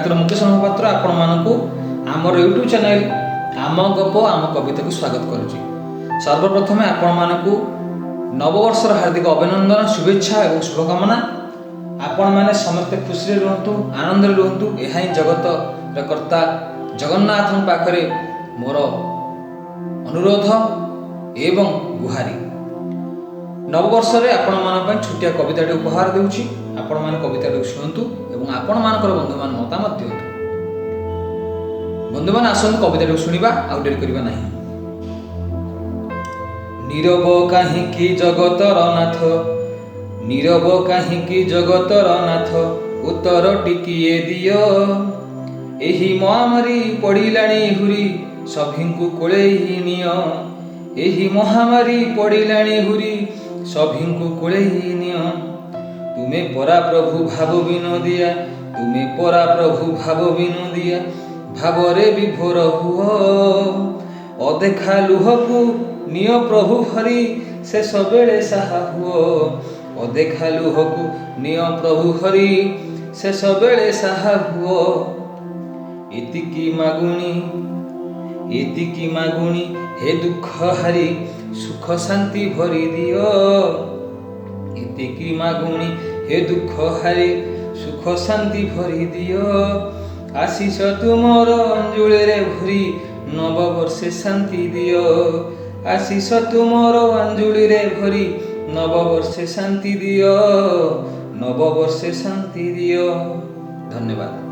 ଡାକ୍ତର ମୁକେଶ ମହାପାତ୍ର ଆପଣମାନଙ୍କୁ ଆମର YouTube channel ଆମ ଗପ ଆମ କବିତାକୁ ସ୍ୱାଗତ କରୁଛି। ସର୍ବପ୍ରଥମେ ଆପଣମାନଙ୍କୁ ନବବର୍ଷର ହାର୍ଦ୍ଦିକ ଅଭିନନ୍ଦନ, ଶୁଭେଚ୍ଛା ଏବଂ ଶୁଭକାମନା। ଆପଣମାନେ ସମସ୍ତେ ଖୁସିରେ ରୁହନ୍ତୁ, ଆନନ୍ଦରେ ରୁହନ୍ତୁ, ଏହା ହିଁ ଜଗତର କର୍ତ୍ତା ଜଗନ୍ନାଥଙ୍କ ପାଖରେ ମୋର ଅନୁରୋଧ ଏବଂ ଗୁହାରି। ନବବର୍ଷରେ ଆପଣମାନଙ୍କ ପାଇଁ ଛୋଟିଆ କବିତାଟି ଉପହାର ଦେଉଛି। ଆପଣମାନେ କବିତାଟିକୁ ଶୁଣନ୍ତୁ ଏବଂ ଆପଣମାନଙ୍କର ବନ୍ଧୁମାନେ ମତାମତ ଦିଅନ୍ତୁ। ବନ୍ଧୁମାନେ, ଆସନ୍ତୁ କବିତାଟିକୁ ଶୁଣିବା, ଆଉ ଡେରି କରିବା ନାହିଁ। ନୀରବ କାହିଁକି ଜଗତର ନାଥ, ନୀରବ କାହିଁକି ଜଗତର ନାଥ, ଉତ୍ତର ଟିକିଏ ଦିଅ। ଏହି ମହାମାରୀ ପଡ଼ିଲାଣି ହୁରି, ସଭିଙ୍କୁ କୋଳେଇ ନିଅ। ଏହି ମହାମାରୀ ପଡ଼ିଲାଣି ହୁରି, ସଭିଙ୍କୁ କୋଳେଇ ନିଅ। ତୁମେ ପରା ପ୍ରଭୁ ଭାବ ବିନୋଦିଆ, ତୁମେ ପରା ପ୍ରଭୁ ଭାବ ବିନୋଦିଆ, ଭାବରେ ବିଭୋର ହୁଅ। ଅଦେଖା ଲୁହକୁ ନିଅ ପ୍ରଭୁ ହରି, ଶେଷ ବେଳେ ସାହା ହୁଅ। ଅଦେଖା ଲୁହକୁ ନିଅ ପ୍ରଭୁ ହରି, ଶେଷ ବେଳେ ସାହା ହୁଅ। ଏତିକି ମାଗୁଣି, ଏତିକି ମାଗୁଣି ହେ ଦୁଃଖ ହାରି, ସୁଖ ଶାନ୍ତି ଭରି ଦିଅ। ଏତିକି ମାଗୁଣି ହେ ଦୁଃଖ ହାରି, ସୁଖ ଶାନ୍ତି ଭରି ଦିଅ। ଆଶିଷ ତୁମର ଅଞ୍ଜୁଳିରେ ଭରି, ନବବର୍ଷେ ଶାନ୍ତି ଦିଅ। ଆଶିଷ ତୁମର ଅଞ୍ଜୁଳିରେ ଭରି, ନବବର୍ଷେ ଶାନ୍ତି ଦିଅ, ନବବର୍ଷେ ଶାନ୍ତି ଦିଅ। ଧନ୍ୟବାଦ।